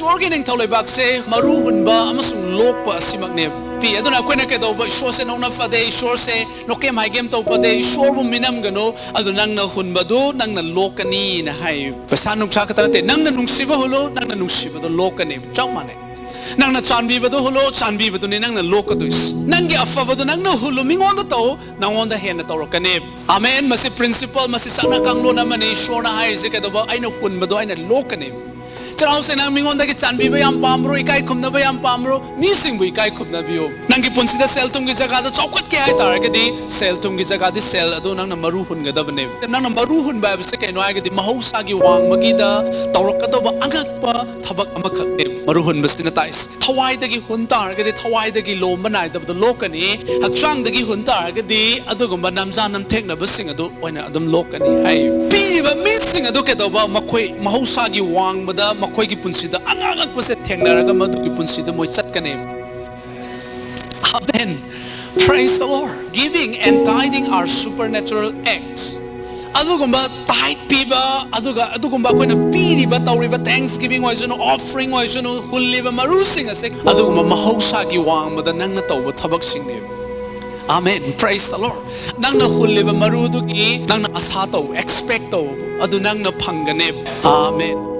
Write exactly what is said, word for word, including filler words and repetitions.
ꯏꯁꯣꯔꯒꯤ ꯅꯤꯡꯊꯧ ꯂꯩꯕꯥꯛꯁꯦ ꯃꯔꯨ ꯍꯨꯟꯕ ꯑꯃꯁꯨꯡ ꯂꯣꯛꯄ ꯑꯁꯤꯃꯛꯅꯦ꯫ ꯄꯤ ꯑꯗꯨꯅ ꯑꯩꯈꯣꯏꯅ ꯀꯩꯗꯧꯕ? ꯏꯁꯣꯔꯁꯦ ꯅꯣꯛꯅ ꯐꯗꯦ, ꯏꯁꯣꯔꯁꯦ ꯅꯣꯛꯀꯦꯝ ꯍꯥꯏꯒꯦꯝ ꯇꯧ ꯐꯗꯦ, ꯏꯁꯣꯔꯕꯨ ꯃꯤꯅꯝꯒꯅꯨ꯫ ꯑꯗꯨ ꯅꯪꯅ ꯍꯨꯟꯕꯗꯨ ꯅꯪꯅ ꯂꯣꯛꯀꯅꯤꯅ ꯍꯥꯏ꯫ ꯄꯩꯁꯥ ꯅꯨꯡꯁꯥ ꯈꯛꯇ ꯅꯠꯇꯦ, ꯅꯪꯅ ꯅꯨꯡꯁꯤꯕ ꯍꯨꯜꯂꯨ, ꯅꯪꯅ ꯅꯨꯡꯁꯤꯕꯗꯣ ꯂꯣꯛꯀꯅꯤ꯫ ꯆꯞ ꯃꯥꯟꯅꯩ꯫ ꯅꯪꯅ ꯆꯥꯟꯕꯤꯕꯗꯣ ꯍꯨꯜꯂꯣ, ꯆꯥꯟꯕꯤꯕꯗꯨꯅꯤ ꯅꯪꯅ ꯂꯣꯛꯀꯗꯣꯏꯁꯤ꯫ ꯅꯪꯒꯤ ꯑꯐꯕꯗꯣ ꯅꯪꯅ ꯍꯨꯜꯂꯨ, ꯃꯤꯉꯣꯟꯗ ꯇꯧ, ꯅꯪꯉꯣꯟꯗ ꯍꯦꯟꯅ ꯇꯧꯔꯛꯀꯅꯤ꯫ ꯑꯃꯦꯟ꯫ ꯃꯁꯤ principle, ꯃꯁꯤ ꯆꯠꯅ ꯀꯥꯡꯂꯣꯟ ꯑꯃꯅꯤ꯫ ꯏꯁꯣꯔꯅ ꯍꯥꯏꯔꯤꯁꯦ ꯀꯩꯗꯧꯕ? ꯑꯩꯅ ꯍꯨꯟꯕꯗꯣ ꯑꯩꯅ ꯂꯣꯛꯀꯅꯤ꯫ ꯆꯩꯔꯥꯎꯁꯦ ꯅꯪ ꯃꯤꯉꯣꯟꯗꯒꯤ ꯆꯥꯟꯕꯤꯕ ꯌꯥꯝ ꯄꯥꯝꯕ꯭ꯔꯣ? ꯏꯀꯥꯏ ꯈꯨꯝꯅꯕ ꯌꯥꯝ ꯄꯥꯝꯕ꯭ꯔꯣ? ꯃꯤꯁꯤꯡꯕꯨ ꯏꯀꯥꯏ ꯈꯨꯝꯅꯕꯤꯌꯨ꯫ ꯅꯪꯒꯤ ꯄꯨꯟꯁꯤꯗ ꯁꯦꯜ ꯊꯨꯝꯒꯤ ꯖꯒꯥꯗ ꯆꯥꯎꯈꯠꯀꯦ ꯍꯥꯏꯇꯥꯔꯒꯗꯤ, ꯁꯦꯜ ꯊꯨꯝꯒꯤ ꯖꯒꯥꯗꯤ ꯁꯦꯜ ꯑꯗꯨ ꯅꯪꯅ ꯃꯔꯨ ꯍꯨꯟꯒꯗꯕꯅꯦ꯫ ꯅꯪꯅ ꯃꯔꯨ ꯍꯨꯟꯕ ꯍꯥꯏꯕꯁꯦ ꯀꯩꯅꯣ ꯍꯥꯏꯔꯒꯗꯤ, ꯃꯍꯧꯁꯥꯒꯤ ꯋꯥꯡꯃꯒꯤꯗ ꯇꯧꯔꯛꯀꯗꯧꯕ ꯑꯉꯛꯄ ꯊꯕꯛ ꯑꯃꯈꯛꯅꯦ꯫ ꯃꯔꯨ ꯍꯨꯟꯕꯁꯤꯅ ꯇꯥꯛꯏꯁꯦ, ꯊꯋꯥꯏꯗꯒꯤ ꯍꯨꯟ ꯇꯥꯔꯒꯗꯤ ꯊꯋꯥꯏꯗꯒꯤ ꯂꯣꯝꯕ ꯅꯥꯏꯗꯕꯗꯣ ꯂꯣꯛꯀꯅꯤ꯫ ꯍꯛꯆꯥꯡꯗꯒꯤ ꯍꯨꯟ ꯇꯥꯔꯒꯗꯤ ꯑꯗꯨꯒꯨꯝꯕ ꯅꯝꯖꯥ ꯅꯝꯊꯦꯛꯅꯕꯁꯤꯡ ꯑꯗꯨ ꯑꯣꯏꯅ ꯑꯗꯨꯝ ꯂꯣꯛꯀꯅꯤ ꯍꯥꯏ꯫ ꯄꯤꯔꯤꯕ ꯃꯤꯁꯤꯡ ꯑꯗꯨ ꯀꯩꯗꯧꯕ? ꯃꯈꯣꯏ ꯃꯍꯧꯁꯥꯒꯤ ꯋꯥꯡꯃꯗ ꯃꯈꯣꯏꯒꯤ ꯄꯨꯟꯁꯤꯗ ꯑꯉꯛ ꯑꯉꯛꯄꯁꯦ ꯊꯦꯡꯅꯔꯒ ꯃꯗꯨꯒꯤ ꯄꯨꯟꯁꯤꯗ ꯃꯣꯏ ꯆꯠꯀꯅꯤ꯫ Amen. Praise the Lord. Giving and tithing are supernatural acts. ꯑꯗꯨꯒꯨꯝꯕ tithe ꯄꯤꯕ, ꯑꯗꯨꯒ ꯑꯗꯨꯒꯨꯝꯕ ꯑꯩꯈꯣꯏꯅ ꯄꯤꯔꯤꯕ, ꯇꯧꯔꯤꯕ thanksgiving ꯑꯣꯏꯁꯅꯨ, offering ꯑꯣꯏꯁꯅꯨ, ꯍꯨꯜꯂꯤꯕ ꯃꯔꯨꯁꯤꯡ ꯑꯁꯦ ꯑꯗꯨꯒꯨꯝꯕ ꯃꯍꯧꯁꯥꯒꯤ ꯋꯥꯡꯃꯗ ꯅꯪꯅ ꯇꯧꯕ ꯊꯕꯛꯁꯤꯡꯅꯦꯕ꯫ Amen. Praise the Lord. ꯅꯪꯅ ꯍꯨꯜꯂꯤꯕ ꯃꯔꯨꯗꯨꯒꯤ ꯅꯪꯅ ꯑꯁꯥ ꯇꯧ, expect ꯇꯧ, ꯑꯗꯨ ꯅꯪꯅ ꯐꯪꯒꯅꯦꯕ꯫ Amen.